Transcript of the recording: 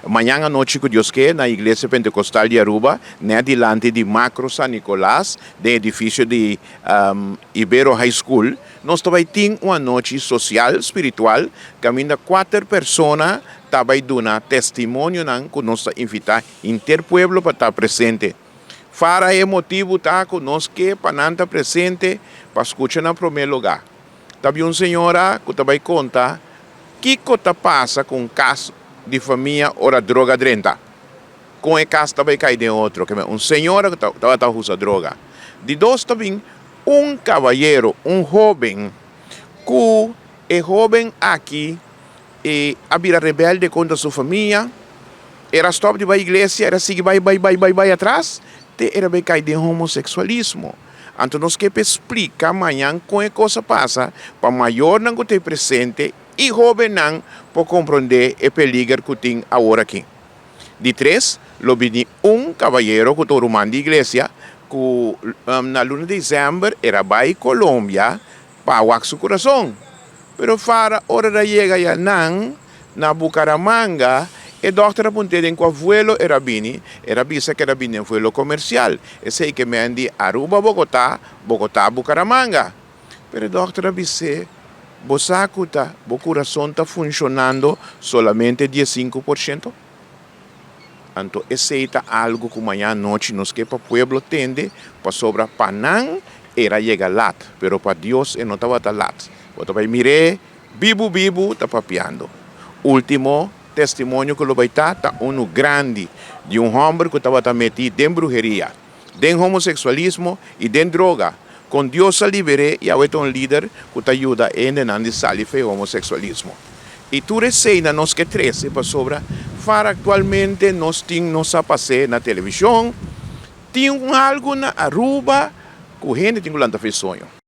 Mañan anochi ku Dios ke na Iglesia Pentecostal di Aruba, net dilanti di Macro San Nicolas, den edifisio di Ibero High School, nos ta bai tin un anochi sosial spiritual kaminda kuater persona ta bai duna testimonionan ku nos ta invitá henter pueblo pa ta presente. Fara e motibu ta ku nos ke pa nan ta presente pa skucha na promé lugá. Ta bin un señora ku ta bai konta kiko ta pasa ku un kas di famia ora droga drenta. Kon e kas ta bai kai den otro. Keme un señora ku tabata usa droga. Di dos ta bin un kabayero, un hóben, ku e hóben aki e a bira rebelde kontra su famia. Era stòp di bai iglesia, era sigui bai bai bai bai bai atras te era bai kai den homoseksualismo. Anto nos ke pa splika mañan kon e kos a pasa pa mayornan ku ta ei presente i hóbennan por komprondé e peliger ku tin awor aki. Di tres, lo bini un kabayero ku ta un ruman di iglesia ku na luna di desèmber era bai Colombia pa wak su kurason. Pero fara ora el a yega ayanan na Bucaramanga, e dòkter a punt'é den kua vuelo el a bini. El a bisa ku el a bini den vuelo komersial. Esei ke men di Aruba-Bogotá, Bogotá-Bucaramanga. Pero e dòkter a bis'é, Bo sa ku ta bo kurason ta funshonando solamente 15%? Anto esei ta algu ku mañana anochi nos ke pa pueblo tende, pasobra pa nan era yega lat, pero pa Dios e no tabata lat. Bo ta bai mir'é bibu bibu ta papiando. Último testimonio ku lo bai ta, ta unu grandi di un hòmber ku tabata metí den bruheria, den homoseksualismo i den droga. Kon Dios a liber'é i awe ta un lider ku ta yuda hendenan di sali fe homoseksualismo. I tur esei na nos ke trese pasobra far aktualmente nos tin nos a pas'é na televishon, tin un algu na Aruba ku hende tin ku lanta fe soño.